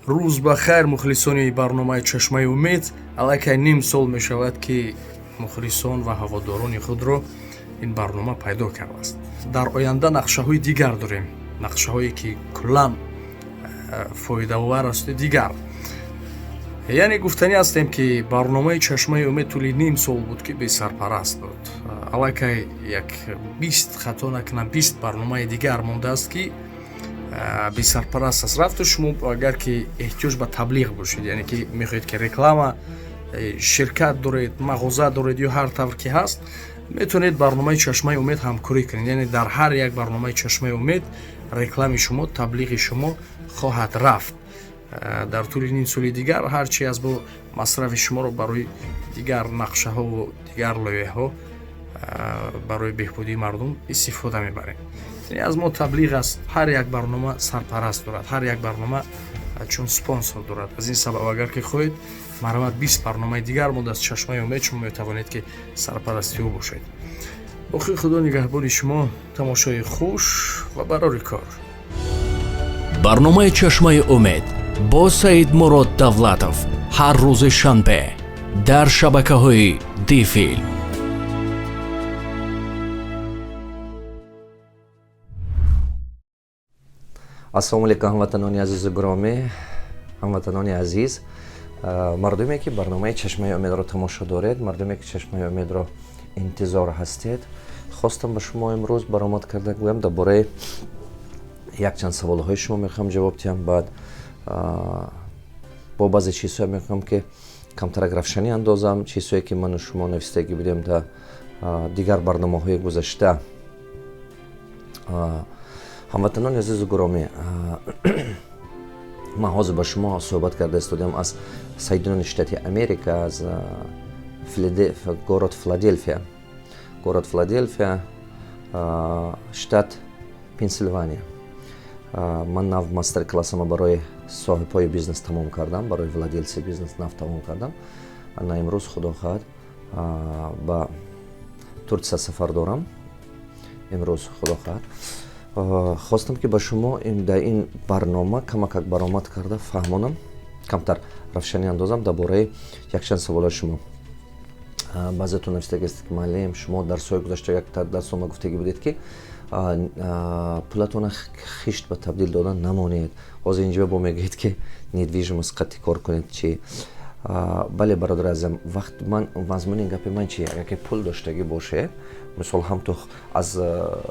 Рӯз ба хайр, мухлисони барномаи «Чашмаи умед». Аллакай ним сол мешавад, ки мухлисон ва ҳаводорони худро ин барнома пайдо кардааст. Дар оянда нақшаҳои дигар дорем, нақшаҳое ки куллан фоидаовар асту дигар. Яъне гуфтанӣ ҳастем, ки барномаи «Чашмаи умед» тӯли ним сол буд, ки бесарпараст буд. Аллакай як 20, хато накунам, 20 барномаи дигар мондааст, ки бесарпараст аст рафту. Шумо агар ки эҳтиёҷ ба таблиғ бошед, яъне ки мехоҳед, ки реклама, ширкат доред, мағоза доред ё ҳар тавр ки ҳаст, метавонед барномаи «Чашмаи умед» ҳамкорӣ кунед. Яъне дар ҳар як барномаи «Чашмаи умед» реклами шумо, таблиғи шумо хоҳад рафт. Дар тӯли ним соли дигар ҳарчи аз бо масрафи шуморо барои дигар нақшаҳову дигар лоиҳаҳо барои беҳбудии мардум истифода мебарем. Яъне аз мо таблиғ аст. Ҳар як барнома сарпараст дорад, ҳар як барнома чун спонсор дорад. Аз ин сабаб, агар ки хоҳед, марҳамат, 20 барномаи дигар монд аз «Чашмаи умед», шумо метавонед, ки сарпарасти ӯ бошед. Боқӣ Худо нигаҳбони шумо, тамошои хуш ва барори кор. Барномаи «Чашмаи умед» бо Саидмурод Давлатов ҳар рӯзи шанбе дар шабакаҳои Дифилм. Ассалому алайкум, ҳамватанони азизу гиромӣ, ҳамватанони азиз, мардуме, ки барномаи «Чашмаи умедро» тамошо доред, мардуме, ки «Чашмаи умедро» интизор ҳастед. Хостам ба шумо имрӯз баромад карда гӯям, дар бораи якчанд саволҳои шумо мехоҳам ҷавоб диҳам. Баъд бо баъзе чизҳое мехоҳам, ки камтарак равшанӣ андозам, чизҳое, ки ману шумо навистагӣ будем дар дигар барномаҳои гузашта. Ҳамватанони азизу гиромӣ, ман ҳозир ба шумо суҳбат карда истодиам аз Соединённые Штаты Америка, аз город Филаделфия, город Филаделфия, штат Пенсилвания. Ман нав мастер классама барои соҳибҳои бизнес тамом кардам, барои владельцы бизнес нав тамом кардам. Ана имрӯз, Худо хоҳад, ба Турция сафар дорам. Имрӯз, Худо хоҳад, хостам, ки ба шумо дар ин барнома камакак баромад карда фаҳмонам, камтар равшанӣ андозам дар бораи якчанд саволои шумо. Баъзетон навистагист, ки муаллим, шумо дарсҳои гузашта, як дарсома гуфтагӣ будед, ки пулатона хишт ба табдил додан намонед. Ҳозир инҷо бо мегӯед, ки недвижимость қатъи кор кунед. Чи? Бале, бародари азизам, вақт ман мазмуни гапи ман чи? Агар ки пул доштагӣ бошед, мисол, ҳамту аз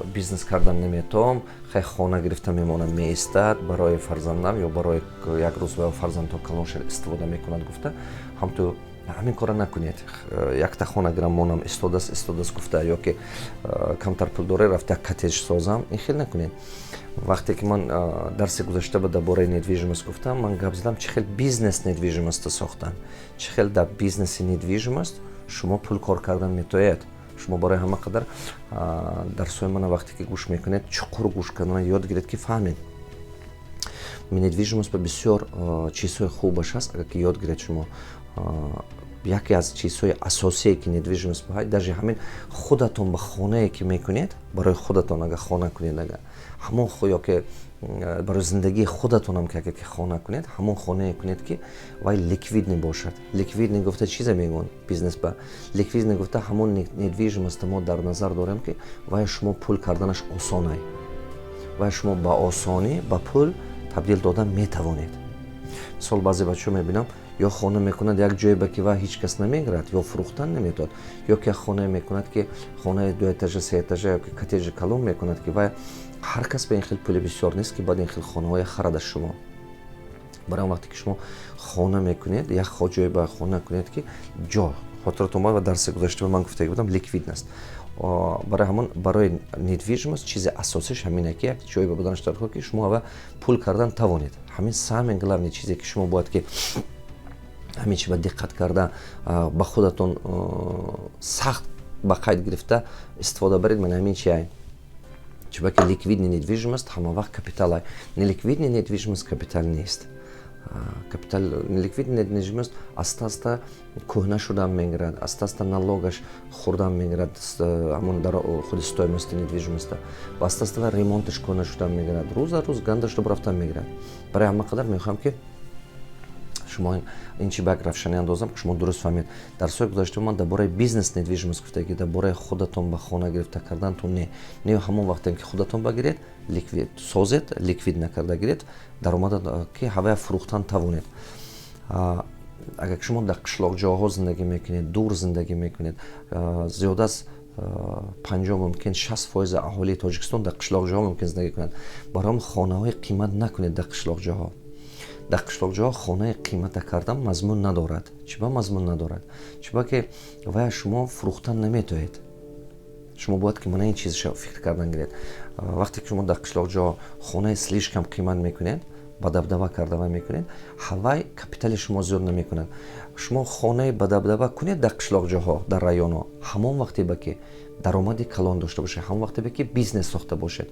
бизнес кардан наметавом, хай, хона гирифта мемонам, меистад барои фарзандам ё барои як рӯз фарзандҳо калон шуд, истифода мекунад гуфта, ҳамту ҳамин кора накунед. Якта хона гирам, монам, истодааст, истодааст гуфта, ё ки камтар пул доре, рафта як коттедж созам, ин хел накунед. Вақте ки ман дарси гузашта ба дар бораи недвижимость гуфтам, ман гап задам, чӣ хел бизнес недвижимостьа сохтан, чӣ хел дар бизнеси недвижимость шумо пул кор кардан метоед. Шумо барои ҳама қадар дарсҳои мана вақте ки гӯш мекунед, чуқур гӯш кардан ёд гиред, ки фаҳмед, недвижимость ба бисёр чизҳои хубаш ҳаст, агар ки ёд гиред шумо. Яке аз чизҳои асосие, ки недвижимость ба, даже ҳамин худатон ба хонае, ки мекунед барои худатон, агар хона кунед, агар ҳамон ё ки барои зиндагии худатонам ки агар ки хона кунед, ҳамон хонае кунед, ки вай ликвидный бошад. Ликвидный гуфта чизе мегӯянд бизнес ба? Ликвидный гуфта ҳамон недвижимость мо дар назар дорем, ки вай шумо пул карданаш осонай, вай шумо ба осонӣ ба пул табдил додан метавонед. Мисол, баъзе бачаҳо мебинам, ё хона мекунад як ҷое ба, ки вай ҳеҷ кас намегирад ё фурӯхтан наметавад, ё ки як хонае мекунад, ки хонаи ду этажа, се этажа ё ки коттеҷи калон мекунад, ки вай ҳар кас ба ин хел пули бисёр нест, ки баъд ин хел хонаҳое харад аз шумо. Барои он вақте ки шумо хона мекунед, як ҷое ба хона кунед, ки ҷо хотиратон ва дарси гузашта ман гуфтаги будам, ликвидность. Барои ҳамон, барои недвижимость чизи асосиш ҳамине, ки як ҷое ба буданаш дар, ки шумо ава пул кардан тавонед. Ҳамин самый главный чизе, ки шумо бояд, ки ҳамин чи ба диққат карда, ба худатон сахт ба қайд гирифта истифода баред, ман ҳамин чи. Чунки ликвидный недвижимость ҳама вақт капитал, неликвидный недвижимость капитал нест. Капитал неликвидный недвижимость аста аста кӯҳна шудан мегирад, аста аста налогаш хӯрдан мегирад, ҳамон дар худи стоимости недвижимость, ва аста аста ремонташ кӯҳна шудан мегирад, рӯз аз рӯз ганда шуда рафтан мегирад. Барои ҳама қадар мехоҳам, ки Шумо ин чи ба як равшанӣ андозам, ки шумо дуруст фаҳмед. Дарсҳои гузашта ман дар бораи бизнес недвижимость гуфтагӣ, дар бораи худатон ба хона гирифта кардантон не. Ҳамон вақте ки худатон багиред, ликвид созед, ликвид накарда гиред, даромада ки ҳавая фурӯхтан тавонед. Агар шумо дар қишлоқҷоҳо зиндагӣ мекунед, дур зиндагӣ мекунед, зиёд аз 50, мумкин 60% аҳолии Тоҷикистон дар қишлоқҷоҳо мумкин зиндагӣ кунанд. Барои хонаҳои қимат накунед дар қишлоқҷоҳо. Дар қишлоқҷоҳо хонаи қимата кардан мазмун надорад. Чӣ ба мазмун надорад? Чӣ ба ки вая шумо фурӯхтан наметоед. Шумо бояд ки мана ин чизша фикр кардан гиред. Вақте ки шумо дар қишлоқҷоҳо хонаи слишком қимат мекунед, бадабдаба карда вай мекунед, ҳавай капитали шумо зиёд намекунад. Шумо хонаи бадабдаба кунед дар қишлоқҷоҳо, дар районҳо, ҳамон вақте ба ки даромади калон дошта бошед, ҳамон вақте ба ки бизнес сохта бошед.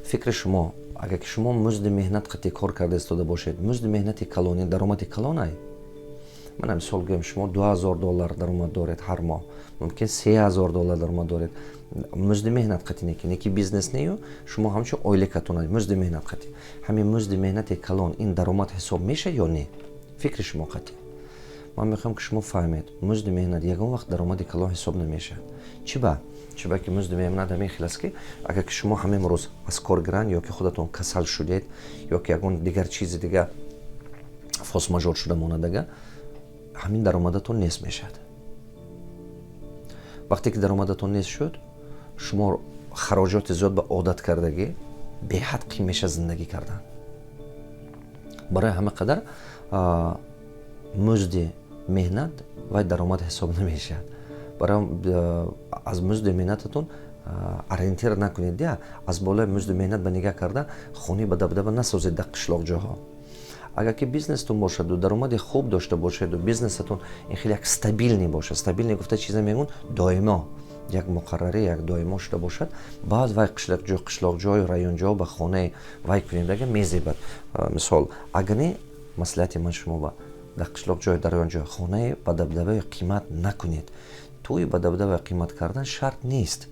Фикри шумо, агар ки шумо музди меҳнат қатъи кор карда истода бошед, музди меҳнати калони даромади калонай. Мана, мисол гӯем, шумо 2000 доллар даромад доред ҳар моҳ, мумкин 3000 доллар даромад доред музди меҳнат қатъи, неки бизнес нею, шумо ҳамчун ойликатон музди меҳнат қатъи. Ҳамин музди меҳнати калон ин даромад ҳисоб мешавад ё не? Фикри шумо қатъи. Ман мехоҳам, ки шумо фаҳмед: музди меҳнат ягон вақт даромади калон ҳисоб намешавад. Чӣ ба? Чӣ ба ки музди меҳнат ҳамин хел аст, ки агар ки шумо ҳамин рӯз аз кор гиранд ё ки худатон касал шудед, ё ки ягон дигар чизи дига, форс-мажор шуда монадага, ҳамин даромадатон нест мешавад. Вақте ки даромадатон нест шуд, шумо хароҷоти зиёд ба одат кардагӣ, беҳад қин мешавад зиндагӣ кардан. Барои ҳама қадар музди меҳнат вай даромад ҳисоб намешавад. Барои аз музди меҳнататон ориентир накунед, дия аз болои музди меҳнат ба нигаҳ карда хонаи ба дабдаба насозед дар қишлоқҷоҳо. Агар ки бизнестон бошаду даромади хуб дошта бошеду бизнесатон ин хеле як стабильный бошад, стабильный гуфта чизе мегӯн, доимо як муқаррарӣ, як доимо шуда бошад, баъд вай қишлоқҷою районҷо ба хонаи вай кунед, ага мезебад. Мисол, агар не, маслиҳати ман шумо ба: дар қишлоқҷою дар районҷо хонаи бадабдабаи қимат накунед. Тӯи бадабдаба қимат кардан шарт нест,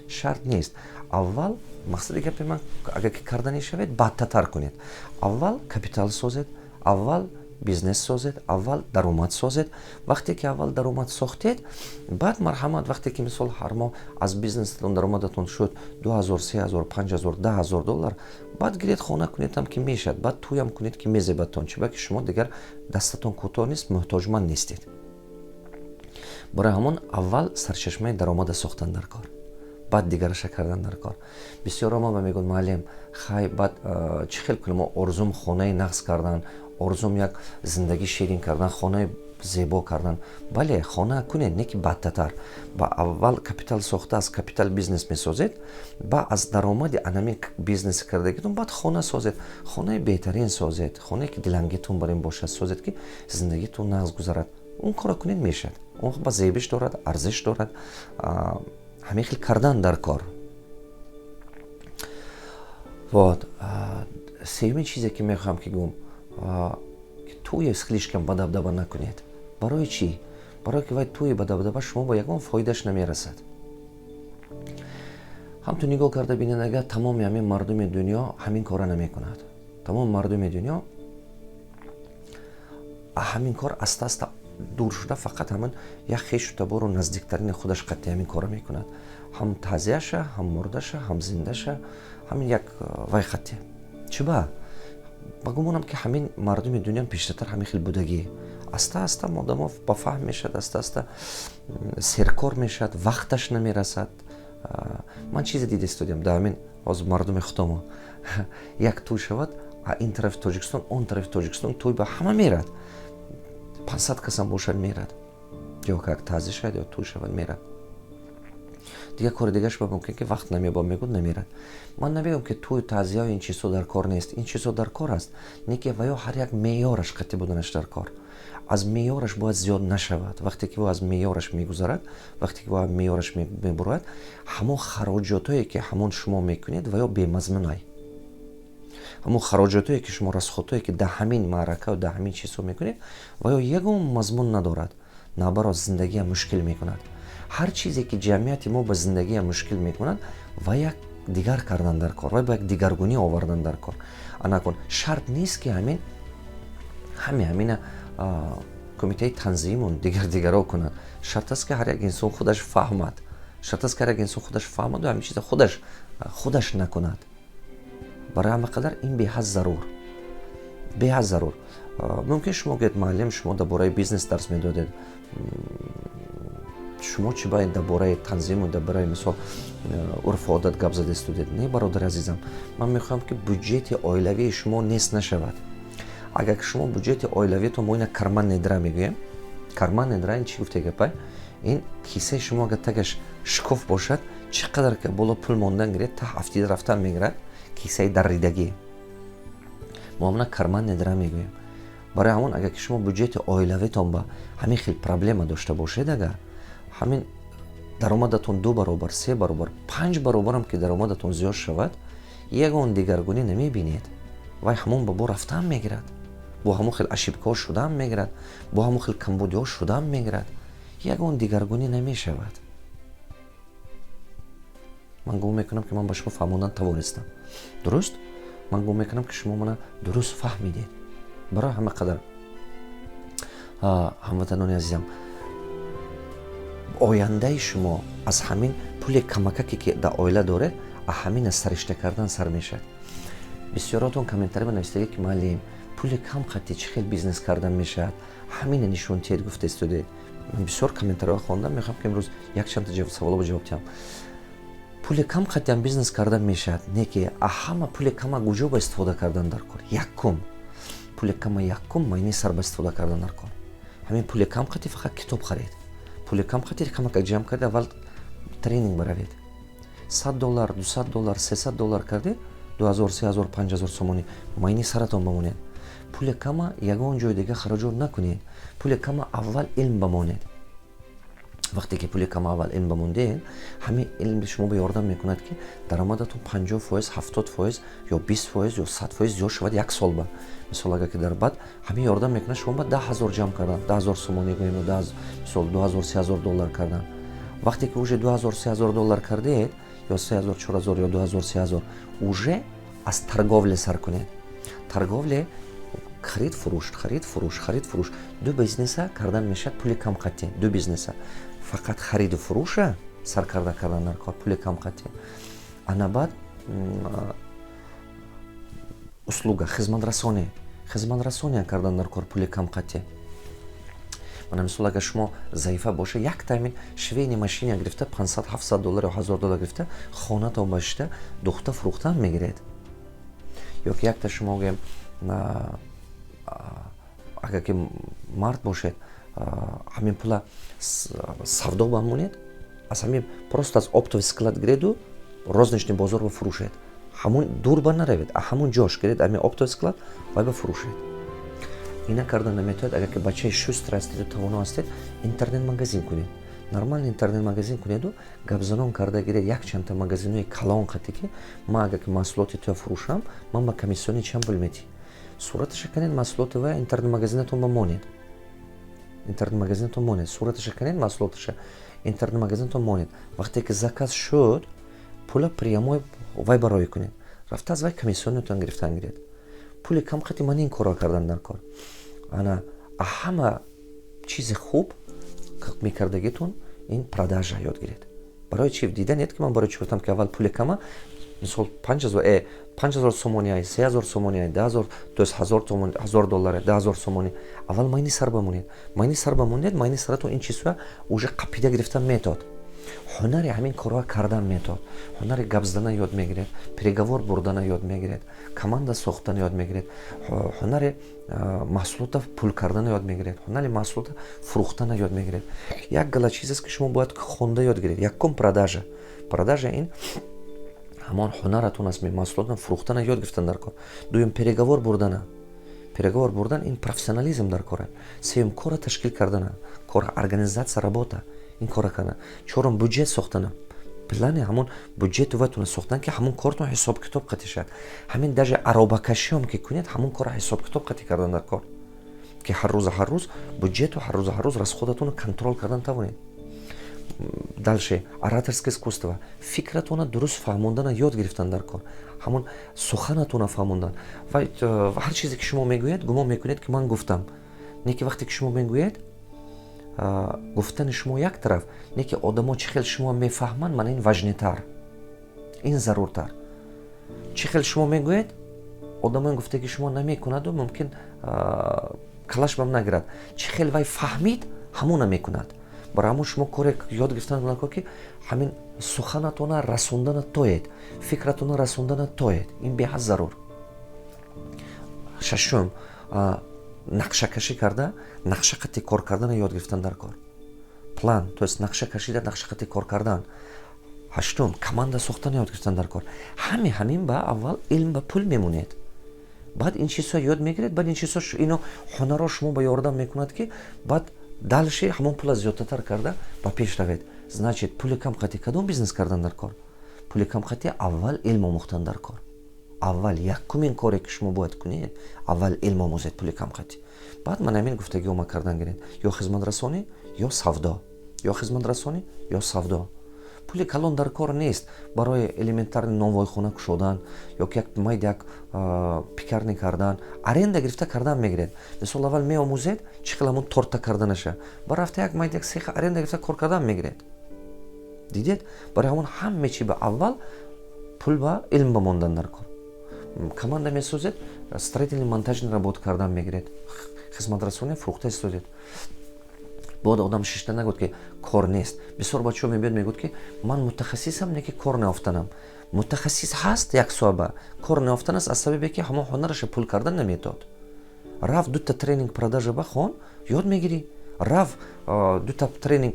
шарт нест. Аввал, мақсади гапи ман, агар ки карданӣ шавед, баъдтатар кунед. Аввал капитал созед, аввал бизнес созед, аввал даромад созед. Вақте ки аввал даромад сохтед, баъд марҳамат. Вақте ки, мисол, ҳар моҳ аз бизнесатон даромадатон шуд 2000, 3000, 5000, 10 000 доллар, баъд гиред, хона кунедам ки мешавад, баъд тӯям кунед ки мезебадтон. Чӣ ба ки шумо дигар дастатон кӯтоҳ нест, муҳтоҷманд нестед. Барои ҳамон аввал сарчашмаи даромада сохтан дар кор, баъд дигараша кардан дар кор. Бисёр ма ба мегӯяд: «Муаллим, хай, баъд чӣ хел кунем? Орзум хонаи нағз кардан, орзум як зиндагӣ ширин кардан, хонаи зебо кардан». Бале, хона кунед, не ки бадтатар. Ба аввал капитал сохта, аз капитал бизнес месозед, ба аз даромади анамин бизнес кардагитон баъд хона созед. Хонаи беҳтарин созед, хонае ки дилангитон бар ин бошад созед, ки зиндагитон нағз гузарад. Он кора кунед, мешавад. Он ба зебиш дорад, арзиш дорад. Ҳамин хел кардан дар кор. Вот сеюмин чизе ки мехоҳам ки гӯм: тӯе слишком бадабдаба накунед. Барои чӣ? Барое ки вай тӯи бадабдаба шумо ба ягон фоидаш намерасад. Ҳамту нигоҳ карда бинед, агар тамоми ҳамин мардуми дунё ҳамин кора намекунад, тамоми мардуми дунё ҳамин кор аста аста дур шуда, фақат ҳамин як хешу табору наздиктарини худаш қатъи ҳамин кора мекунад: ҳам тазияша, ҳам мурдаша, ҳам зиндаша, ҳамин як вай қатъи. Чӣ ба гумонам ки ҳамин мардуми дунё пештартар ҳамин хел будагӣ. Аста аста одамо ба фаҳм мешавад, аста аста серкор мешавад, вақташ намерасад. Ман чизе дида истодиам дар ҳамин ҳозир мардуми худомо: як тӯй шавад, а ин тарафи Тоҷикистон, он тарафи Тоҷикистон тӯй ба ҳама мерад, 500 касам бошад мерад, ё как тазӣ шавад, ё тӯй шавад, мерад. Дигар кори дигараш ба мумкин ки вақт намебо, мегӯд, намерад. Ман намегӯям, ки тӯй, тазия, ин чизҳо дар кор нест. Ин чизҳо дар кор аст, не ки ва ё ҳар як меъёраш қатъӣ буданаш дар кор. Аз меъёраш бояд зиёд нашавад. Вақте ки ӯ аз меъёраш мегузарад, вақте ки ӯ аз меъёраш мебурояд, ҳамон хароҷотое ки ҳамон шумо мекунед, ва ё бемазмунай. Ҳамон хароҷотое ки шумо, расход ое ки дар ҳамин маъракаю дар ҳамин чизҳо мекунед, ва ё ягон мазмун надорад, наоборот, зиндагиам мушкил мекунад. Ҳар чизе ки ҷамъияти мо ба зиндагиам мушкил мекунад, ва як дигар кардан дар кор, вай ба як дигаргунӣ овардан дар кор. Анакун, шарт нест, ки ҳамин Ҳами ҳамина кумитаи танзиму дигар дигаро кунанд. Шарт аст, ки ҳар як инсон худаш фаҳмад, шарт аст, ки ҳар як инсон худаш фаҳмаду ҳамин чиза худаш накунад. Барои ҳама қадар ин беҳад зарур, беҳад зарур. Мумкин шумо гӯед: «Муаллим, шумо дар бораи бизнес дарс медодед, шумо чӣ ба дар бораи танзиму дар бораи, мисол, урфу одат гап зада истодед?» Не, бародари азизам, ман мехоҳам, ки бюджети оилавии шумо нест нашавад. Агар ки шумо бюджети оилавиятон, мо ина карманная дыра мегӯем. Карманная дыра ин чӣ гуфте гапа? Ин кисаи шумо агар тагаш шикоф бошад, чӣ қадар ки боло пул мондан гиред, та ҳафтида рафтан мегирад. Кисаи дарридагӣ мо ҳамона карманная дыра мегӯем. Барои ҳамон, агар ки шумо бюджети оилавитон ба ҳамин хел проблема дошта бошед, агар ҳамин даромадатон ду баробар, се баробар, панҷ баробарам ки даромадатон зиёд шавад, ягон дигаргунӣ намебинед. Вай ҳамон ба бо рафтан мегирад, бо ҳамон хел ошибка ҳо шудан мегирад, бо ҳамон хел камбудиҳо шудан мегирад, ягон дигаргунӣ намешавад. Ман гумон мекунам, ки ман ба шумо фаҳмондан тавонистам дуруст. Ман гумон мекунам, ки шумо мана дуруст фаҳмидед. Барои ҳама қадар, ҳамватанони азизам, ояндаи шумо аз ҳамин пули камакаке, ки дар оила доред, аз ҳамина саришта кардан сар мешавад. Бисёротон комментарий ба навистагӣ, ки «Муаллим, пули кам қатӣ чӣ хел бизнес кардан мешавад, ҳамина нишон тиҳед», гуфта истодед. Ман бисёр комментариҳо хондам, мехоҳам, ки имрӯз якчанда саволо ҷавоб диҳам. Пули кам қатиам бизнес кардан мешавад, не ки ҳама пули кама куҷо ба истифода кардан дар кор? Якум, пули кама, якум, майни сар ба истифода кардан дар кор. Ҳамин пули кам қати фақат китоб харед. Пули кам қати камака ҷамъ карда, аввал тренинг баравед. 100 доллар, 200 доллар, 300 доллар кардед, 2000, 3000, 5000 сомонӣ майни саратон бамонед. Пули кама ягон ҷои дига хароҷот накунед. Пули кама аввал илм бамонед. Вақте ки пули кама аввал илм бамондед, ҳамин илм шумо ба ёрдам мекунад, ки даромадатон 50%, 70% ё 20% ё 100% зиёд шавад як сол ба. Мисол, агар ки дар баъд ҳамин ёрдам мекунад шумо ба 10 000 ҷамъ кардан, 10 000 сомонӣ гӯем, ё мисол, 2000, 3000 доллар кардан. Вақте ки уже 2000, 3000 доллар кардед, ё 3000, 4000, ё 2000, 3000, уже аз торговля сар кунед. Торговля, харид, фурӯш, харид, фурӯш, харид, фурӯш. Ду бизнеса кардан мешавад пули кам қатӣ, ду бизнеса. Фақат хариду фурӯша сар карда кардан дар кор пули кам қатӣ. Ана баъд услуга, хизматрасонӣ, хизматрасония кардан дар кор пули кам қатӣ. Мана, мисол, агар шумо заифа боша, як таймин швейный машина гирифта, 500, 700 доллар ё 1000 доллар гирифта, хонатон башида, духта фурӯхтан мегиред. Ё ки якта шумо гӯем, агар ки мард бошед, ҳамин пула савдо бамонед. Аз ҳамин просто аз оптовый склад гиреду розничный бозор ба фурӯшед. Ҳамун дур ба наравед, а ҳамун ҷош гиред, ҳамин оптовый склад вай ба фурӯшед. Ина карда наметавонед, агар ки бачаи шустр ҳастеду тавоно ҳастед, интернет магазин кунед. Нормально интернет магазин кунеду гапзанон карда гиред якчандта магазинҳои калон қате, ки ман агар ки маҳсулоти туя фурӯшам, ман ба комиссиони чанд пул метӣ. Сураташа канед маҳсулоти ва интернет магазинатон ба монед, интернет магазинатон монед. Сураташа канед маҳсулоташа, интернет магазинатон монед. Вақте ки заказ шуд, пула прямой вай бароӣ кунед, рафта аз вай комиссионатон гирифтан гиред. Пули кам қати ман ин корро кардан дар кор. Ана ҳама чизи хуб мекардагитон ин продажа ёд гиред. Барои чи диданед, ки ман барои чи гуфтам, ки аввал пули кама, мисол, 5000 сомони, 3000 сомони, 10 000, то есть 1000 доллар, 10 000 сомони, аввал майни сар бамонед. Майни сар бамонед, майни саратон ин чизҳоя уже қапида гирифтан метод, ҳунари ҳамин корҳоа кардан метод, ҳунари гап задана ёд мегиред, переговор бурдана ёд мегиред, команда сохтана ёд мегиред, ҳунари маҳсулота пул кардана ёд мегиред, ҳунари маҳсулота фурӯхтана ёд мегиред. Як гала чиз аст, ки шумо бояд хонда ёд гиред. Якум, продажа. Продажа ин ҳамон ҳунаратон аст, маҳсулотро фурӯхтана ёд гирифтан дар кор. Дуюм, переговор бурдана. Переговор бурдан ин профессионализм дар кора. Сеюм, кора ташкил кардана, кора организация работа, ин кора кардан. Чорум, бюджет сохтана, плани ҳамон бюджету вайтона сохтан, ки ҳамон кортон ҳисоб-китоб қатӣ шавад. Ҳамин даже аробакашиам ки кунед, ҳамон кора ҳисоб-китоб қатӣ кардан дар кор, ки ҳар рӯза, ҳар рӯз бюджету, ҳар рӯза, ҳар рӯз расход атонро контроль кардан тавонед. Дальше ораторское искусство, фикратона дуруст фаҳмондана ёд гирифтан дар кор, ҳамон суханатона фаҳмондан. Ва ҳар чизе, ки шумо мегӯед, гумон мекунед, ки ман гуфтам. Не ки вақте ки шумо мегӯед, гуфтани шумо як тараф, не ки одамо чӣ хел шумо мефаҳманд, мана ин важный тар, ин заруртар. Чӣ хел шумо мегӯед, одамои гуфтаги шумо намекунаду мумкин калаш бам нагирад. Чӣ хел вай фаҳмид, ҳамона мекунад. Барои ҳамон шумо коре ёд гирифтан накор, ки ҳамин суханатона расондана тоед, фикратона расондана тоед. Ин беҳад зарур. Шашум, нақшакашӣ карда, нақша қати кор кардана ёд гирифтан дар кор, план, то есть нақша кашида, нақша қати кор кардан. Ҳаштум, команда сохтан ёд гирифтан дар кор. Ҳами ҳамин ба аввал илм ба пул мемонед, баъд ин чизҳо ёд мегиред, баъд ин чизҳо, ино ҳунарро шумо ба ёрдам мекунад, ки баъд дальше ҳамон пула зиёдтатар карда ба пеш равед. Значит, пули кам қати кадом бизнес кардан дар кор? Пули кам қати аввал илм омӯхтан дар кор. Аввал якумин коре, ки шумо бояд кунед, аввал илм омӯзед пули кам қати. Баъд ман ҳамин гуфтагиома кардан гиред: ё хизматрасонӣ, ё савдо, ё хизматрасонӣ, ё савдо. Пули калон дар кор нест барои элементарный нонвойхона кушодан ё ки як майда як пекарня кардан, аренда гирифта кардан мегиред. Мисол, аввал меомӯзед чӣ хел ҳамон торта карданаша, ба рафта як майда як сеха аренда гирифта кор кардан мегиред. Дидед, барои ҳамон ҳаме чи ба аввал пул ба илм ба мондан дар кор. Команда месозед, строительный, монтажный работа кардан мегиред, хизматрасонӣ фурӯхта истодед. Бояд одам шишта нагӯд, ки кор нест. Бисёр бачаҳо мебиёд, мегӯд, ки ман мутахассисам, не ки кор наёфтанам. Мутахассис ҳаст, як соҳаба кор наёфтан аст аз сабабе, ки ҳамон ҳунараша пул кардан наметод. Рафт дута тренинг продажа ба хон, ёд мегирӣ. Рафт дута тренинг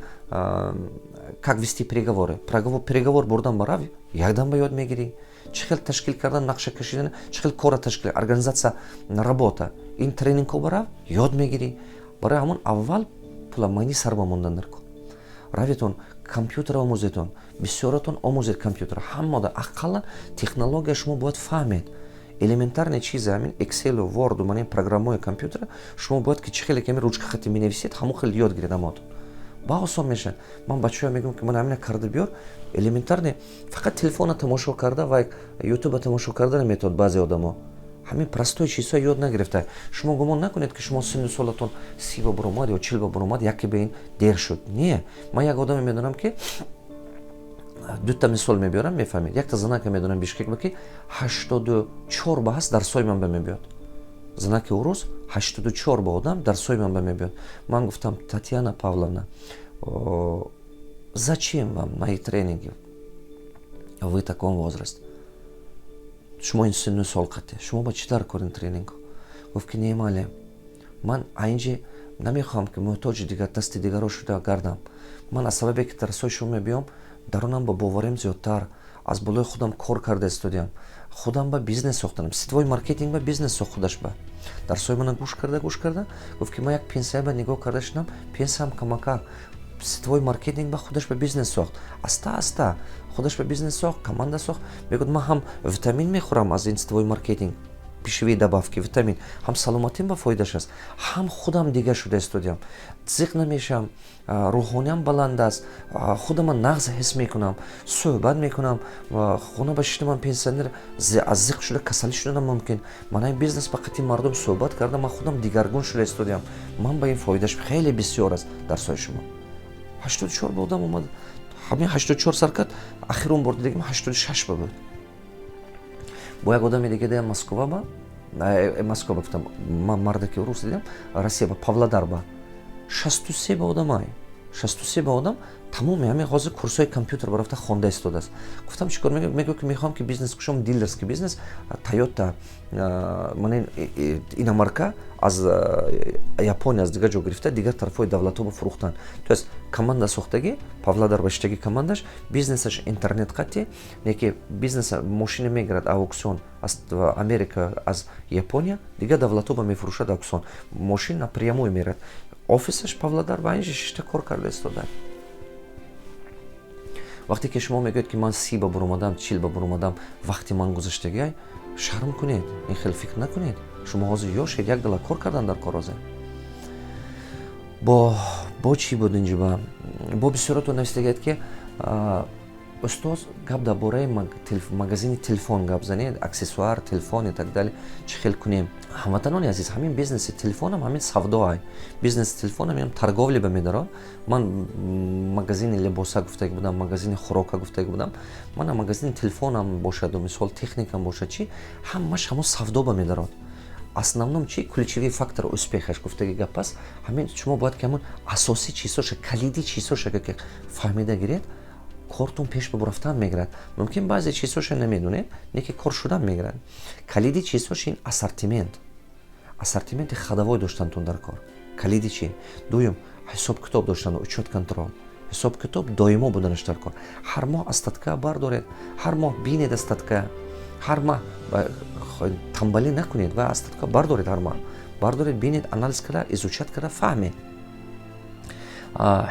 как вести переговоры, переговор бурдан ба рав, якдам ба ёд мегирӣ. Чӣ хел ташкил кардан, нақша кашидан, чӣ хел кора ташкил, организация работа, ин тренингҳо ба рав, ёд мегирӣ. Барои ҳамон аввал пула майни сар ба мондан дар кор. Равитон, компютер омӯзетон, бисёратон омӯзед компютер. Ҳамода ақаллан технология шумо бояд фаҳмед. Элементарный чизе, ҳамин Excelу, Wordu, ман ин программаҳои компютера шумо бояд, ки чӣ хеле ки ҳамин ручка хати менависед, ҳамон хел ёд гиред. Амотон ба осон мешавад. Ман бачаҳо мегӯям, ки ман ҳамина карда биёр, элементарный. Фақат телефона тамошо карда ва Ютуба тамошо карда наметавонад. Баъзе одамо ҳамин простой чизҳо ёд нагирифта. Шумо гумон накунед, ки шумо синну солатон 30 ба буромад ё 40 ба буромад, яке ба ин дер шуд. Не, ман як одаме медонам, ки дута мисол мебиёрам, мефаҳмед. Якта занака медонам Бишкек ба, ки 84 ба ҳаст, дарсои ман ба мебиёд. Занаки урус, 84 ба одам дарсои ман ба мебиёд. Ман гуфтам: «Татьяна Павловна, зачем вам мои тренинги? Вы в таком возрасте, шумо ин синну сол қате, шумо ба чӣ дар кор ин тренингҳо?» Гуфт, ки не, мале, ман айнҷи намехоҳам, ки муҳтоҷи дигар дасти дигаро шуда гардам. Ман аз сабабе, ки дарсои шумо мебиём, дарунам ба боварим зиёдтар, аз болои худам кор карда истодиям, худам ба бизнес сохтанам, сетевой маркетинг ба бизнес сохт. Худаш ба дарсои мана гӯш карда, гӯш карда, гуфт, ки ман як пенсия ба нигоҳ карда шинам, пенсиям камакак. Сетевой маркетинг ба худаш ба бизнес сохт, аста аста худаш ба бизнес сохт, команда сохт. Мегӯяд: «Ман ҳам витамин мехӯрам аз ин сетевой маркетинг, пищевые добавки, витамин, ҳам саломатим ба фоидаш аст, ҳам худам дигар шуда истодиям, зиқ намешавам, рӯҳониям баланд аст, худама нағз ҳис мекунам, суҳбат мекунам, хона ба шиштамам, пенсионер аз зиқ шуда касалӣ шуданам мумкин. Ман ин бизнес ба қати мардум суҳбат карда, ман худам дигаргун шуда истодиям. Ман ба ин фоидаш хеле бисёр аст дарсҳои шумо». 84 ба одам омад, ҳамин 84 сар кард, ахирон бор дидагим 86 ба буд. Бо як одами дига дидам Москва ба, Москва ба гуфтам, ман мардаки рус дидам Россия ба, Павлодар ба, 63 ба одамай. 63 ба одам тамоми ҳамин ҳозир курсҳои компютер барафта хонда истодааст. Гуфтам: «Чӣ кор?» Мегӯ, ки мехоҳам, ки бизнес кушом, дилерский бизнес, Тойота, ман иномарка аз Япония, аз дигар ҷо гирифта, дигар тарафҳои давлатҳо ба фурӯхтан. То есть команда сохтагӣ, Павлодар ба шиштагӣ командаш, бизнесаш интернет қатӣ, неки бизнеса мошина мегирад аукцион аз Америка, аз Япония, дигар давлатҳо ба мефурӯшад аукцион, мошин напрямую мерад. Офисаш Павлодар ба, инҷа шишта кор карда истода. Вақте ки шумо мегӯед, ки ман 30 ба буромадам, 40 ба буромадам, вақти ман гузаштагиай, шарм кунед, ин хел фикр накунед. Шумо ҳозир ёшед, як дала кор кардан дар кор. Ҳозир бо чӣ буд инҷа ба Бо бисёротон нависдагиад, ки устоз, гап дар бораи магазини телефон гап занед, аксессуар, телефон и так далее, чӣ хел кунем? Ҳамватанони азиз, ҳамин бизнеси телефонам ҳамин савдоай, бизнеси телефонам ҳам торговля ба медарод. Ман магазини либоса гуфтаги будам, магазини хӯрока гуфтаги будам, мана магазини телефонам бошаду, мисол, техникам бошад, чӣ, ҳамаш ҳамон савдо ба медарод. Основном чи ключевой фактор успехаш гуфтаги гап аст, ҳамин шумо бояд ки ҳамон асосӣ чизҳоша, калиди чизҳоша ки фаҳмида гиред, кортон пеш ба рафтан мегирад. Мумкин, баъзе чизҳоша намедонед, не ки кор шудан мегирад. Калиди чизҳош ин ассортимент, ассортименти ходовой доштантон дар кор, калиди чи. Дуюм, ҳисоб китоб доштан, учет, контроль, ҳисоб китоб доимо буданаш дар кор. Ҳар моҳ остатка бардоред, ҳар моҳ бинед остатка, ҳар моҳ тамбалӣ накунед ва остатка бардоред, ҳар моҳ бардоред, бинед, анализ карда, изучать карда, фаҳмед,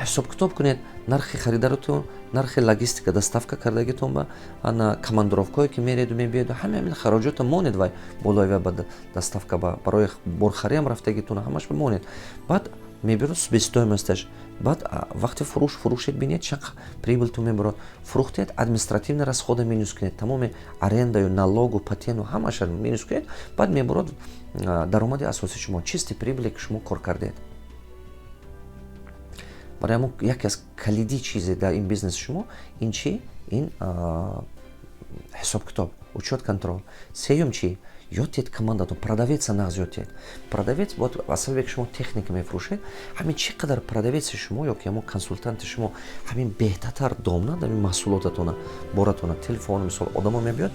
ҳисоб китоб кунед: нархи харидаротон, нархи логистика, доставка кардагитон, ба ана командировкое ки мереду мебиеду, ҳама ҳамин хароҷота монед, вай болои вай ба доставка, ба барои борхариам рафтагитон, ҳамаш монед. Баъд мебирод себестоимосташ. Баъд вақти фурӯш фурӯшед, бинед, чанд прибыльтон мебарод. Фурӯхтед, административный расхода минус кунед, тамоми арендаю, налогу, патенту, ҳамаша минус кунед, баъд мебарод даромади асосии шумо, чистый прибыле ки шумо кор кардед. Барои ҳамон яке аз калидии чизе дар ин бизнеси шумо ин чи? Ин ҳисоб китоб, учет, контроль. Сеюм чи? Ёд диҳед командатон, продавеца нағз ёд диҳед. Продавец бояд, аз сабабе ки шумо техника мефурӯшед, ҳамин чӣ қадар продавеци шумо ё ки ҳамон консултанти шумо ҳамин беҳтартар донад ҳамин маҳсулотатона, боратона, телефон. Мисол, одамо мебиёд,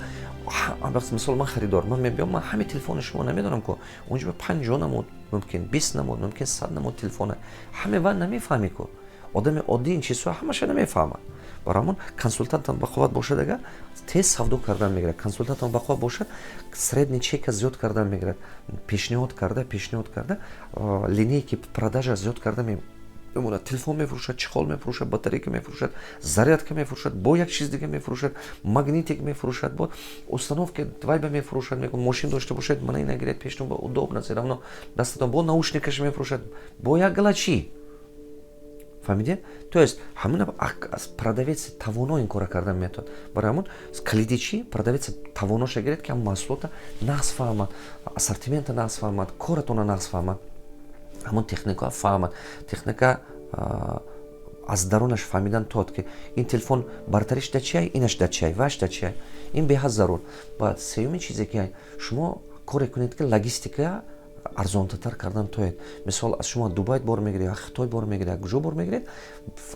мисол, ман харидор, ман мебиём, ман ҳами телефони шумо намедонам ку, унҷо 50 намуд, мумкин 20 намуд, мумкин 100 намуд телефона, ҳаме ва намефаҳмӣ ку. Одами оддӣ ин чизҳо ҳамаша намефаҳмад. Барои ҳамон консултантам бақувват бошад, агар тез савдо кардан мегирад. Консултантам бақувват бошад, средний чека зиёд кардан мегирад, пешниҳод карда, линейки продажа зиёд карда мемонад. Телефон мефурӯшад, чехол мефурӯшад, батарейка мефурӯшад, зарядка мефурӯшад, бо як чиз дига мефурӯшад, магнитик мефурӯшад, бо установка вайба мефурӯшад. Мегӯ, мошин дошта бошед, мана ина гиред, пештон удобно, все равно дастатон, бо наушникаш мефурӯшад, бо як гала чӣ, фаҳмидед? То есть ҳамин продавеци тавоно ин кора кардан метавонад. Барои ҳамон калиди чӣ? Продавеци тавоноша гиред, ки ҳам маҳсулота нағз фаҳмад, ассортимента нағз фаҳмад, коратона нағз фаҳмад, ҳамон техника фаҳмад, техника аз дарунаш фаҳмидан тод, ки ин телефон бартариш да чиай, инаш да чиай, ваш да чиай. Ин беҳад зарур. Баъд сеюмин чизе ки шумо коре кунед, ки логистика арзонтатар кардан тоед. Мисол, аз шумо Дубай бор мегиред, Хитой бор мегиред, куҷо бор мегиред,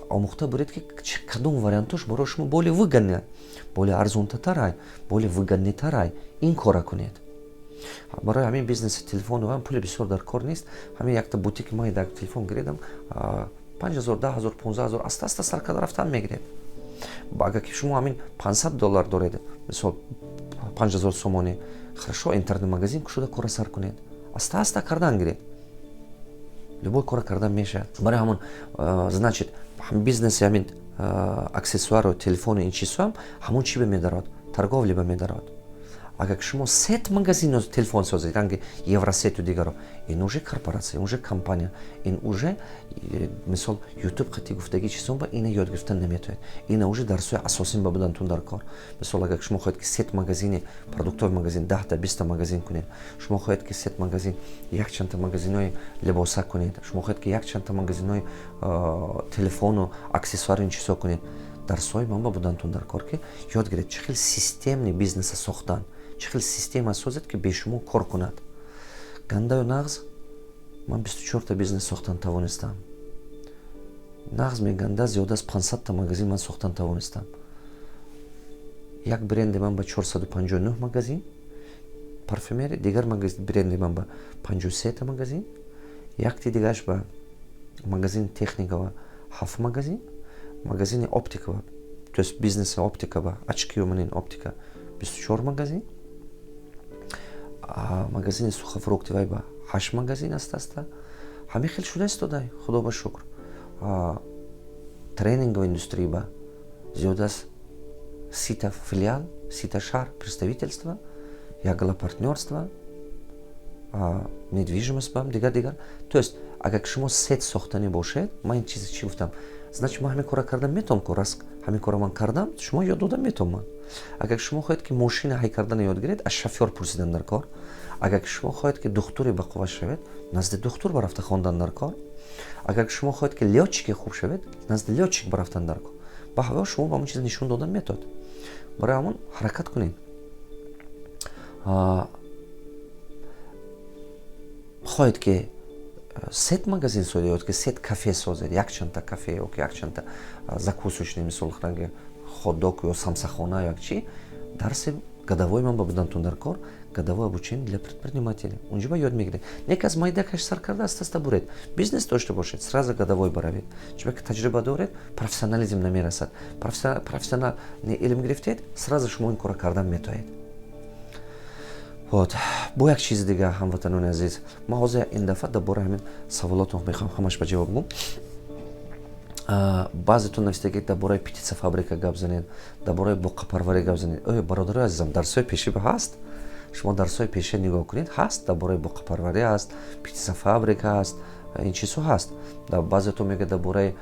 омӯхта буред, ки кадом вариантош барои шумо более выгодный, более арзонтатарай, более выгодныйтарай, ин кора кунед. Барои ҳамин бизнеси телефону ҳам пули бисёр дар кор нест. Ҳамин якта бутики ман дар телефон гиридам, 5000, 10 000, 15 000, аста аста сар карда рафтан мегиред. Агар ки шумо ҳамин 500 доллар доред, мисол, 5000 сомонӣ, хорошо, интернет магазин кушода, кора сар кунед, аста аста кардан гиред, любой кора кардан мешавад. Барои ҳамон, значит, бизнеси ҳамин аксессуару, телефону, ин чизҳоам ҳамон чӣ ба медарод? Торговля ба медарод. Агар шумо сеть магазино телефон созед, ранги Евросету дигаро, ин уже корпорация, уже компания, ин уже мисол, Ютуб қати гуфтагӣ чизон ба ина ёд гирифтан наметавонед. Ина уже дарсҳои асосин ба будантун дар кор. Мисол, агар шумо хоҳед, ки сеть магазини продуктовый магазин 10-та, 20-та магазин кунед, шумо хоҳед, ки сеть магазин якчандта магазинҳои либоса кунед, шумо хоҳед, ки якчандта магазинҳои телефону аксессуар, ин чизҳо кунед, дарсҳои ман ба будантун дар кор, ки ёд гиред чӣ хел системный бизнеса сохтан, чӣ хел система созед, ки бе шумо кор кунад гандаю нағз. Ман 24-та бизнес сохтан тавонистам, нағз меганда, зиёда аз 500-та магазин ман сохтан тавонистам. Як бренди ман ба 459 магазин парфюмерия, дигар бренди ман ба 53-та магазин, якти дигараш ба магазини техника ва ҳафт магазин, магазини оптика ва, то есть бизнеси оптика ва очкию манин оптика 24 магазин, магазини сухофрукти вай ба ҳашт магазин. Аста аста ҳамин хел шуда истодай, худо ба шукр. Тренинговая индустрия ба зиёда аз 30-та филиал, 30-та шаҳр представительство, ягала партнёрство, недвижимость бам, дигар дигар. То есть агар шумо сеть сохтанӣ бошед, ман ин чизи чӣ гуфтам. Значит, ман ҳамин кора кардам метавонам, ку раз ҳамин кора ман кардам, шумо ёд дода метавонам. Агар шумо хоҳед, ки мошина ҳай кардана ёд гиред, аз шофёр пурсидан дар кор. Агар шумо хоҳед, ки духтуре бақувват шавед, назди духтур барафта хондан дар кор. Агар шумо хоҳед, ки лётчике хуб шавед, назди лётчик барафтан дар кор. Ба ҳаво шумо ба ҳамон чиз нишон додан метавад. Барои ҳамон ҳаракат кунед. Хоҳед, ки сеть магазин созед ё ки сеть кафе созед, якчандта кафе ё ки якчандта закусочный, мисол, ранги хот-дог ё самсахона, як чи, дарси годовой ман ба будантун дар кор, годовой обучение для предпринимателей. Унҷо ба ёд мегиред. Не ки аз майдакаш сар карда, аста аста буред. Бизнес дошта бошед, сразу годовой баравед, чунки таҷриба доред, профессионализм намерасад. Профессионал илм гирифтед, сразу шумо ин кора кардан метоед. Вот бо як чизи дига, ҳамватанони азиз, ман ҳозир ин дафъа дар бораи ҳамин саволотон мехоҳам ҳамаш ба ҷавоб гӯм. Баъзетон нависта, ки дар бораи птицефабрика гап занед, дар бораи буқапарварӣ гап занед. Ой, бародарои азизам, дарсҳои пеши ҳаст, шумо дарсҳои пеша нигоҳ кунед, ҳаст, дар бораи буқапарварӣ ҳаст, птицефабрика ҳаст, ин чизҳо ҳаст. Баъзетон мегӯяд, дар бораи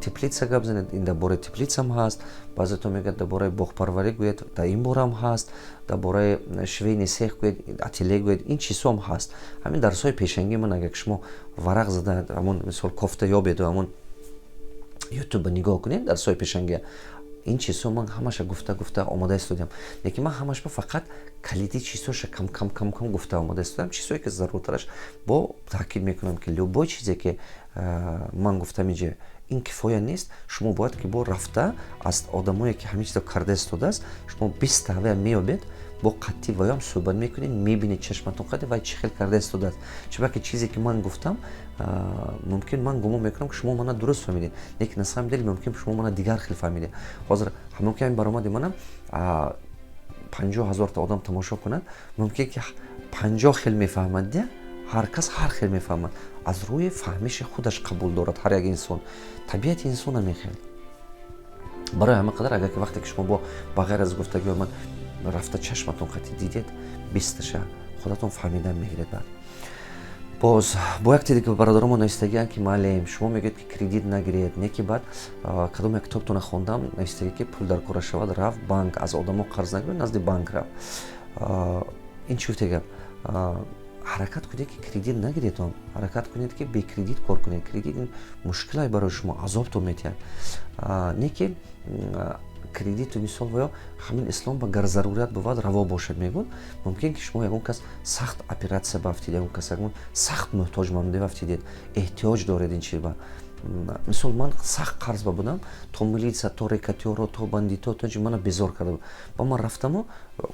теплица гап занед, ин дар бораи теплицам ҳаст. Баъзетон мегӯяд, дар бораи боғпарварӣ гӯяд, дар ин борам ҳаст. Дар бораи швейный цех гӯяд, ателье гӯяд, ин чизҳоам ҳаст. Ҳамин дарсҳои пешангии ман, агар шумо варақ зада, ҳамон мисол кофта ёбеду ҳамон Ютуба нигоҳ кунед, дарсҳои пешангия, ин чизҳо ман ҳамаша гуфта гуфта омода истодиам. Лекин ман ҳамашба фақат калиди чизҳоша кам кам кам кам гуфта омода истодам, чизҳое ки заруртараш. Бо таъкид мекунам, ки любой чизе ки ман гуфтам инҷа, ин кифоя нест. Шумо бояд ки бо рафта аз одамое, ки ҳамин чизо карда истодааст, шумо 20-та ҳавая меёбед, бо қатъӣ ваём суҳбат мекунед, мебинед чашматон қади вай чӣ хел карда истодааст. Чунки чизе ки ман гуфтам, мумкин ман гумон мекунам, ки шумо мана дуруст фаҳмидед, лекин на самом деле мумкин шумо мана дигар хел фаҳмидед. Ҳозир мумкин ҳамин баромади манам 50 000-та одам тамошо кунад, мумкин ки 50 хел мефаҳмад. Дя ҳар кас ҳар хел мефаҳмад, аз рӯи фаҳмиши худаш қабул дорад ҳар як инсон. Табиати инсон ҳамин хел. Барои ҳама қадар, агар ки вақте ки шумо бо ба ғайр аз гуфтагиҳои ман рафта чашматон қати дидед, 20-таша худатон фаҳмидан мегиред. Баъд боз бо як дига бародаромо навистагианд, ки маълим, шумо мегӯед, ки кредит нагиред, не ки баъд кадом як китобтона хондам, навистагӣ, ки пул дар кора шавад, рав банк, аз одамо қарз нагиред, назди банк рав. Ин чӣ гуфта гап? Ҳаракат кунед, ки кредит нагиредон, ҳаракат кунед, ки бе кредит кор кунед. Кредит ин мушкилай барои шумо, азобтон метиҳад. Не ки кредиту мисол ва ё ҳамин ислом ба гар зарурат бувад, раво бошад, мегӯд. Мумкин ки шумо ягон кас сахт оператсия бафтид, ягон кас ягон сахт муҳтоҷ мамде бафтидед, эҳтиёҷ доред ин чиз ба. Мисол, ман сахт қарз ба будам, то милиса, то рэкетёро, то бандито, то чи мана безор карда буд. Ба ман рафтаму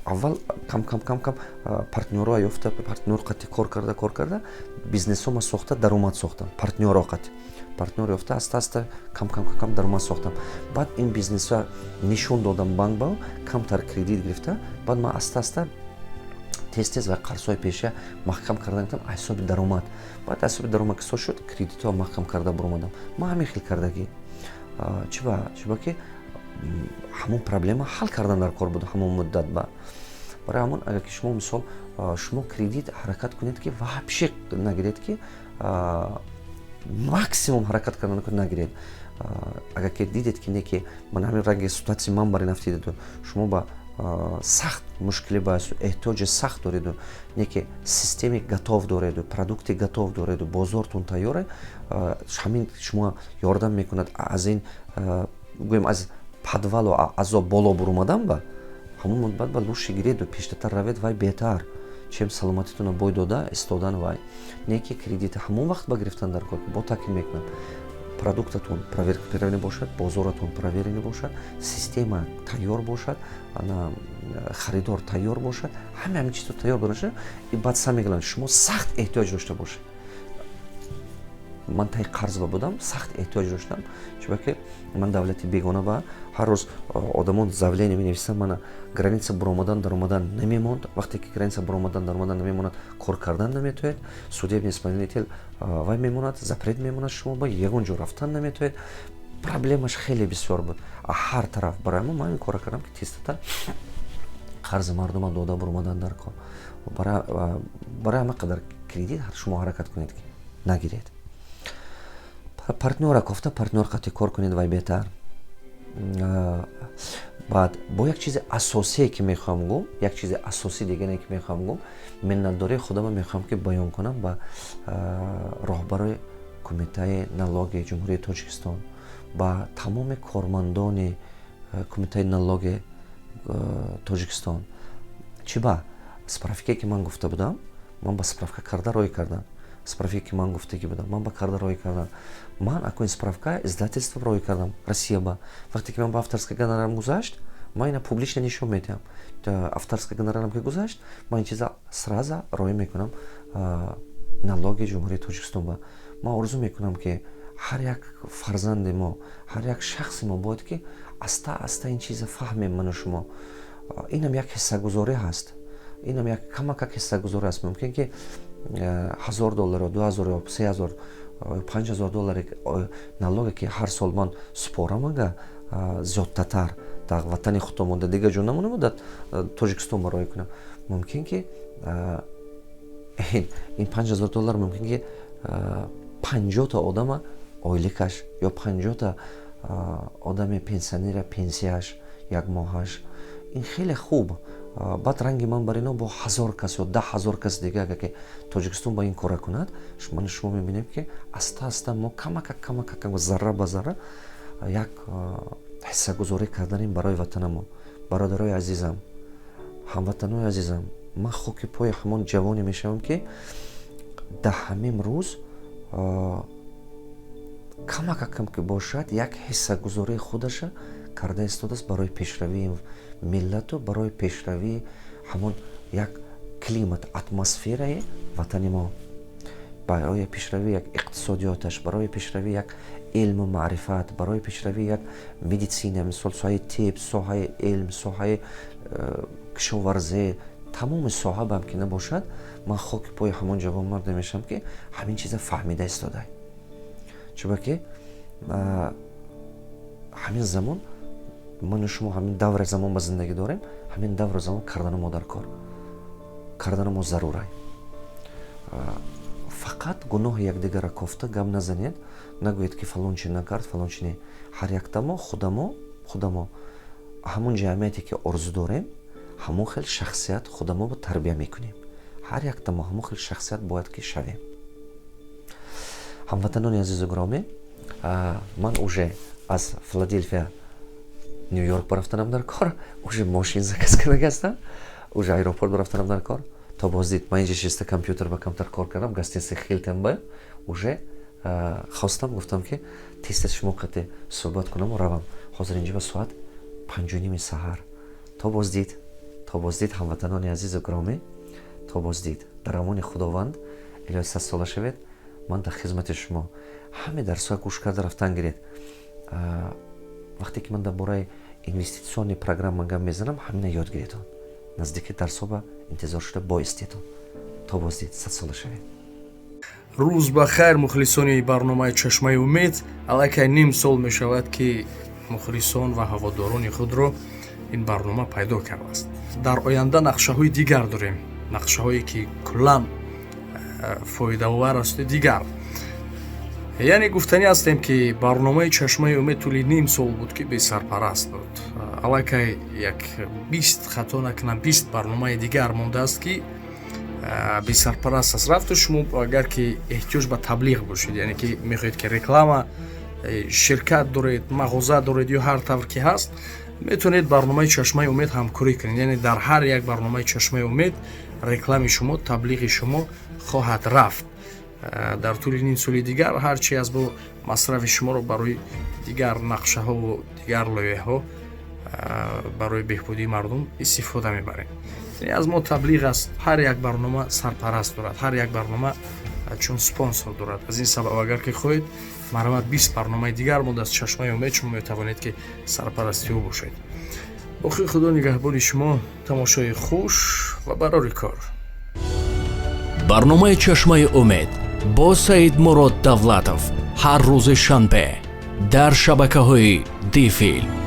аввал кам кам кам кам партнёро ёфта, партнёр қати кор карда, кор карда, бизнесома сохта, даромад сохтам. Партнёро қати партнёр ёфта, аста аста, кам кам кам даромад сохтам. Баъд ин бизнесо нишон додам банк ба, камтар кредит гирифта. Баъд ман аста аста, тез тез ва қарзҳои пеша маҳкам карда гирифтам аз ҳисоби даромад. Баъд аз ҳисоби даромад ки соз шуд, кредитҳо маҳкам карда буромадам. Ман ҳамин хел кардагӣ. Чиба? Чиба ки ҳамон проблема ҳал кардан дар кор буд ҳамон муддат ба. Барои ҳамон, агар ки шумо, мисол, шумо кредит ҳаракат кунед, ки вообще нагиред, ки максимум ҳаракат кардан нагиред. Агар ки дидед, ки не, ки ман ҳамин ранги ситуатсия ман бар ин афтидаду шумо ба сахт мушкилӣ ба эҳтиёҷи сахт дореду, не ки системи готов дореду, продукти готов дореду, бозортон тайёре, ҳамин шумо ёрдам мекунад аз ин, гӯем, аз подвалу азоб боло буромадан, ба ҳамон муддат ба лучше гиреду пештатар равед, вай беҳтар, чем саломатитонро бой дода истодан. Вай не ки кредита ҳамон вақт ба гирифтан дар кор. Бо таъкид мекунам, продуктатон проверенный бошад, бозоратон проверенный бошад, система тайёр бошад, харидор тайёр бошад, ҳама ҳамин чизо тайёр бошад. И баъд сам мегланд, шумо сахт эҳтиёҷ дошта бошед. Ман таи қарз ба будам, сахт эҳтиёҷ доштам, чунки ман давлати бегона ба ҳар рӯз одамон заявление менависанд, мана граница буромадан даромадан намемонд. Вақте ки граница буромадан даромадан намемонад, кор кардан наметоед, судебный исполнитель вай мемонад, запрет мемонад, шумо ба ягон ҷо рафтан наметоед. Проблемаш хеле бисёр буд ҳар тараф. Барои мо ман ин кора кардам, ки тезтар қарзи мардума дода буромадан дар кор. Барои ҳама қадар кредит шумо ҳаракат кунед, ки нагиред. Партнёра кофта, партнёр қати кор кунед, вай беҳтар. Баъд бо як чизи асосие ки мехоҳам гум, як чизи асосии дигаре ки мехоҳам гум, миннатдории худама мехоҳам ки баён кунам ба роҳбарои Кумитаи налоги Ҷумҳурии Тоҷикистон, ба тамоми кормандони Кумитаи налоги Тоҷикистон. Чӣ ба справка е ки ман гуфта будам, ман ба справка карда роҳӣ кардам. Справка ки ман гуфтагӣ будам, ман ба карда роҳӣ кардам. Ман акун справка издательство роҳӣ кардам Россия ба. Вақте ки ман ба авторский гонорарам гузашт, ман ина публично нишон медиҳам. Авторский гонорарам ки гузашт, ман ин чиза сразу роҳӣ мекунам налоги Ҷумҳурии Тоҷикистон ба. Ман орзу мекунам, ки ҳар як фарзанди мо, ҳар як шахси мо бояд ки аста аста ин чиза фаҳмем, ману шумо. Инам як ҳиссагузорӣ ҳаст, инам як камакак ҳиссагузорӣ аст. Мумкин ки 1000 доллар ё 2000 ё 3000, 5000 доллари налоге ки ҳар сол ман супорам, ага зиёдтатар дар ватани худто монда, дигар ҷо намонам, дар Тоҷикистон бароӣ кунам, мумкин ки ин 5000 доллар мумкин ки 50-та одама ойликаш ё 50-та одами пенсионера пенсияш як моҳаш. Ин хеле хуб. Баъд ранги ман бар ино бо 1000 кас ё 10 000 кас дига, агар ки Тоҷикистон ба ин кора кунад, ману шумо мебинем, ки аста аста мо камакак, камакак, зарра ба зарра як ҳиссагузорӣ карданем барои ватанамон. Бародарои азизам, ҳамватанои азизам, ман хоки пои ҳамон ҷавоне мешавам, ки дар ҳамин рӯз камакакам ки бошад, як ҳиссагузории худаша карда истодааст барои пешравии миллату барои пешравии ҳамон як климат, атмосфераи ватани мо, барои пешравии як иқтисодиёташ, барои пешравии як илму маърифат, барои пешравии як медицина, мисол, соҳаи тиб, соҳаи илм, соҳаи кишоварзӣ, тамоми соҳа бам ки набошад, ман хоки пои ҳамон ҷавонмарде мешавам, ки ҳамин чиза фаҳмида истодай. Чунки ҳамин замон ману шумо ҳамин даври замон ба зиндагӣ дорем, ҳамин давру замон кардану мо дар кор кардану мо зарурай. Фақат гуноҳи якдигарра кофта гап назанед, нагӯед, ки фалон чи накард, фалон чи не. Ҳар яктамо худамо ҳамон ҷамъияте ки орзу дорем, ҳамон хел шахсият худамо ба тарбия мекунем. Ҳар яктамо ҳамон хел шахсият бояд ки шавем. Ҳамватанони азизу гиромӣ, ман уже аз Филаделфия Ню Йорк барафтанам дар кор, уже мошин заказ кардага ҳастам, уже аэропорт барафтанам дар кор. То боздид. Ман инҷа шиста компютер ба камтар кор кардам, гостиница Хилтон ба уже хостам, гуфтам, ки тез тез шумо қате суҳбат кунаму равам. Ҳозир инҷа ба соат 5:30 саҳар. То боздид, то боздид, ҳамватанони азизу гиромӣ, то боздид, дар амони Худованд. Илоҳи садсола шавед. Ман дар хизмати шумо. Ҳаме дарсҳоя гӯш карда рафтан гиред. Вақте ки ман дар бораи инвестиционный программа гап мезанам, ҳамина ёд гиредон. Наздики дарсҳо ба интизор шуда боистедон. То боздид, садсола шавед. Рӯз ба хайр, мухлисони барномаи Чашмаи умед. Аллакай ним сол мешавад, ки мухлисон ва ҳаводорони худро ин барнома пайдо кардааст. Дар оянда нақшаҳои дигар дорем, нақшаҳое ки куллан фоидаовар асту дигар. Яъне гуфтанӣ ҳастем, ки барномаи Чашмаи умед тӯли ним сол буд, ки бесарпараст буд. Аллакай як 20, хато накунам, 20 барномаи дигар мондааст, ки бесарпараст аст рафту. Шумо агар ки эҳтиёҷ ба таблиғ бошед, яъне ки мехоҳед, ки реклама, ширкат доред, мағоза доред ё ҳар тавр ки ҳаст, метавонед барномаи Чашмаи умед ҳамкорӣ кунед. Яъне дар ҳар як барномаи Чашмаи умед рекламаи шумо, таблиғи шумо хоҳад рафт. Дар тӯли ним соли дигар ҳар чи аз бо масрафи шуморо барои дигар нақшаҳову дигар лоиҳаҳо барои беҳбудии мардум истифода мебарем. Аз мо таблиғ аст. Ҳар як барнома сарпараст дорад, ҳар як барнома чун спонсор дорад. Аз ин сабаб, агар ки хоҳед, марҳамат, 20 барномаи дигар монд аз Чашмаи умед, шумо метавонед, ки сарпарасти ӯ бошед. Боқӣ Худо нигаҳбони шумо. Тамошои хуш ва барори кор. Барномаи Чашмаи умед бо Саидмурод Давлатов ҳар рӯзи шанбе дар шабакаҳои Дифилм.